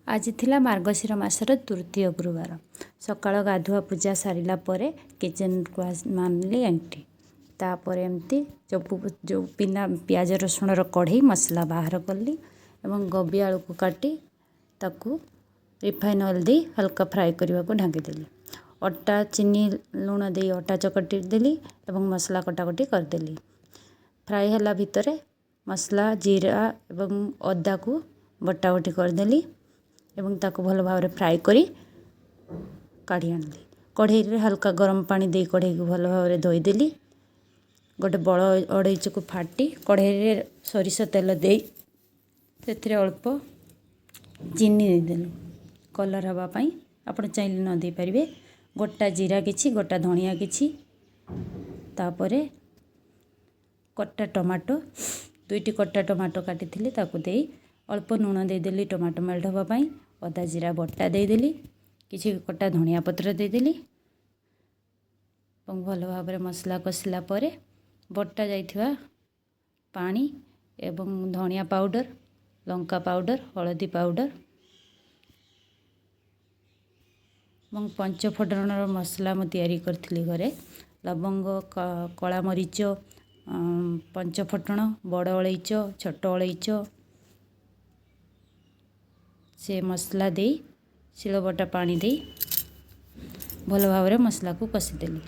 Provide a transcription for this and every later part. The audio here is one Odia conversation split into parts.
ଆଜି ଥିଲା ମାର୍ଗଶିର ମାସର ତୃତୀୟ ଗୁରୁବାର। ସକାଳ ଗାଧୁଆ ପୂଜା ସାରିଲା ପରେ କିଚେନ୍କୁ ମାନିଲି ଏଣ୍ଟ୍ରି। ତାପରେ ଏମିତି ଯେଉଁ ବିନା ପିଆଜ ରସୁଣର କଢ଼େଇ ମସଲା ବାହାର କଲି ଏବଂ କୋବି ଆଳୁକୁ କାଟି ତାକୁ ରିଫାଇନ୍ ଅଏଲ୍ ଦେଇ ହାଲକା ଫ୍ରାଏ କରିବାକୁ ଢାଙ୍କିଦେଲି। ଅଟା, ଚିନି, ଲୁଣ ଦେଇ ଅଟା ଚକଟି ଦେଲି ଏବଂ ମସଲା କଟାକଟି କରିଦେଲି। ଫ୍ରାଏ ହେଲା ଭିତରେ ମସଲା, ଜିରା ଏବଂ ଅଦାକୁ ବଟାବଟି କରିଦେଲି ଏବଂ ତାକୁ ଭଲ ଭାବରେ ଫ୍ରାଏ କରି କାଢ଼ି ଆଣିଲି। କଢ଼େଇରେ ହାଲକା ଗରମ ପାଣି ଦେଇ କଢ଼େଇକୁ ଭଲ ଭାବରେ ଧୋଇଦେଲି। ଗୋଟେ ବଡ଼ ଅଡ଼େଇଚକୁ ଫାଟି କଢ଼େଇରେ ସୋରିଷ ତେଲ ଦେଇ ସେଥିରେ ଅଳ୍ପ ଚିନି ଦେଇଦେଲି କଲର୍ ହେବା ପାଇଁ। ଆପଣ ଚାହିଁଲେ ନ ଦେଇପାରିବେ। ଗୋଟା ଜିରା କିଛି, ଗୋଟା ଧଣିଆ କିଛି, ତାପରେ କଟା ଟମାଟୋ, ଦୁଇଟି କଟା ଟମାଟୋ କାଟିଥିଲି, ତାକୁ ଦେଇ ଅଳ୍ପ ଲୁଣ ଦେଇଦେଲି ଟମାଟୋ ମେଲ୍ଟ ହେବା ପାଇଁ। ଅଦା ଜିରା ବଟା ଦେଇଦେଲି, କିଛି କଟା ଧଣିଆ ପତ୍ର ଦେଇଦେଲି ଏବଂ ଭଲ ଭାବରେ ମସଲା କଷିଲା ପରେ ବଟା ଯାଇଥିବା ପାଣି ଏବଂ ଧଣିଆ ପାଉଡ଼ର, ଲଙ୍କା ପାଉଡ଼ର, ହଳଦୀ ପାଉଡ଼ର ଏବଂ ପଞ୍ଚଫୁଟଣର ମସଲା ମୁଁ ତିଆରି କରିଥିଲି ଘରେ। ଲବଙ୍ଗ, କଳା ମରିଚ, ପଞ୍ଚଫୁଟଣ, ବଡ଼ ଅଳେଇଚ, ଛୋଟ ଅଳେଇଚ, ସେ ମସଲା ଦେଇ ଶିଳବଟା ପାଣି ଦେଇ ଭଲ ଭାବରେ ମସଲାକୁ କଷିଦେଲି।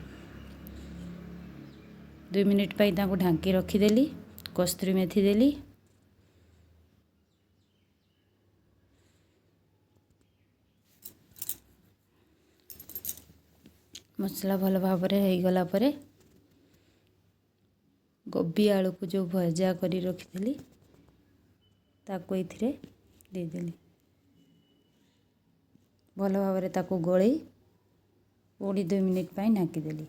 2 ମିନିଟ୍ ପାଇଁ ତାକୁ ଢାଙ୍କି ରଖିଦେଲି। କସ୍ତୁରୀ ମେଥି ଦେଲି। ମସଲା ଭଲ ଭାବରେ ହେଇଗଲା ପରେ କୋବି ଆଳୁକୁ ଯେଉଁ ଭଜା କରି ରଖିଥିଲି ତାକୁ ଏଇଥିରେ ଦେଇଦେଲି। ଭଲ ଭାବରେ ତାକୁ ଗୋଳେଇ ପୁଣି 2 ମିନିଟ୍ ପାଇଁ ଢାଙ୍କିଦେଲି।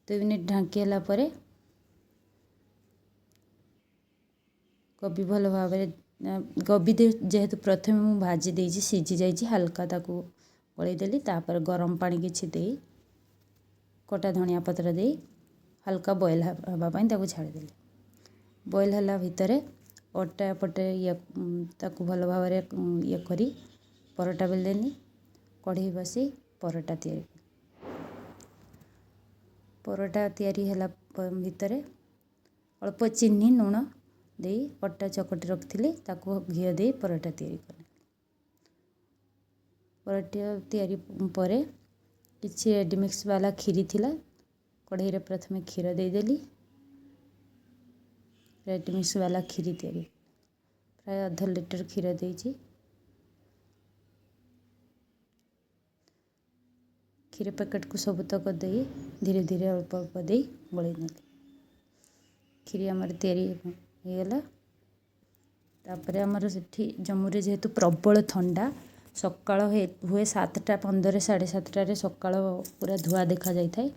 2 ମିନିଟ୍ ଢାଙ୍କି ହେଲା ପରେ କୋବି ଭଲ ଭାବରେ, କୋବି ଯେହେତୁ ପ୍ରଥମେ ମୁଁ ଭାଜି ଦେଇଛି, ସିଝି ଯାଇଛି, ହାଲକା ତାକୁ ଗୋଳେଇ ଦେଲି। ତାପରେ ଗରମ ପାଣି କିଛି ଦେଇ କଟା ଧଣିଆ ପତ୍ର ଦେଇ ହାଲକା ବଏଲ୍ ହେବା ପାଇଁ ତାକୁ ଛାଡ଼ିଦେଲି। ବଏଲ୍ ହେଲା ଭିତରେ ଅଟା ପଟେ ଇଏ ତାକୁ ଭଲ ଭାବରେ ଇଏ କରି ପରଟା ବେଲିଦେଲି। କଢ଼େଇ ବସି ପରଟା ତିଆରି କଲି। ପରଟା ତିଆରି ହେଲା ଭିତରେ ଅଳ୍ପ ଚିନି ଲୁଣ ଦେଇ ଅଟା ଚକଟି ରଖିଥିଲି, ତାକୁ ଘିଅ ଦେଇ ପରଟା ତିଆରି କଲି। ପରଟା ତିଆରି ପରେ କିଛି ରେଡ଼ିମିକ୍ସ ବାଲା କ୍ଷୀରି ଥିଲା, କଢ଼େଇରେ ପ୍ରଥମେ କ୍ଷୀର ଦେଇଦେଲି। ରେଡ଼ିମିକ୍ସ ବାଲା କ୍ଷୀରି ତିଆରି, ପ୍ରାୟ ଅଧ ଲିଟର କ୍ଷୀର ଦେଇଛି। କ୍ଷୀର ପ୍ୟାକେଟ୍କୁ ସବୁତକ ଦେଇ ଧୀରେ ଧୀରେ ଅଳ୍ପ ଅଳ୍ପ ଦେଇ ଗୋଳେଇ ନେଲି। କ୍ଷୀରି ଆମର ତିଆରି ହେଇଗଲା। ତାପରେ ଆମର ସେଠି ଜମ୍ମୁରେ ଯେହେତୁ ପ୍ରବଳ ଥଣ୍ଡା, ସକାଳ ହୁଏ 7:15, 7:30ରେ ସକାଳ ପୁରା ଧୂଆଁ ଦେଖାଯାଇଥାଏ।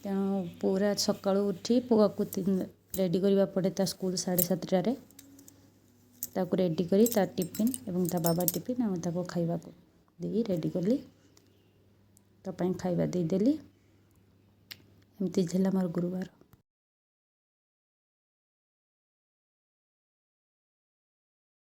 ତେଣୁ ପୁରା ସକାଳୁ ଉଠି ପୁଅକୁ ରେଡ଼ି କରିବା ପଡ଼େ ତା ସ୍କୁଲ 7:30ରେ। ତାକୁ ରେଡ଼ି କରି ତା ଟିଫିନ୍ ଏବଂ ତା ବାବା ଟିଫିନ୍ ଆଉ ତାକୁ ଖାଇବାକୁ ଦେଇ ରେଡ଼ି କଲି। ତା ପାଇଁ ଖାଇବା ଦେଇଦେଲି। ଏମିତି ଥିଲା ମୋର ଗୁରୁବାର।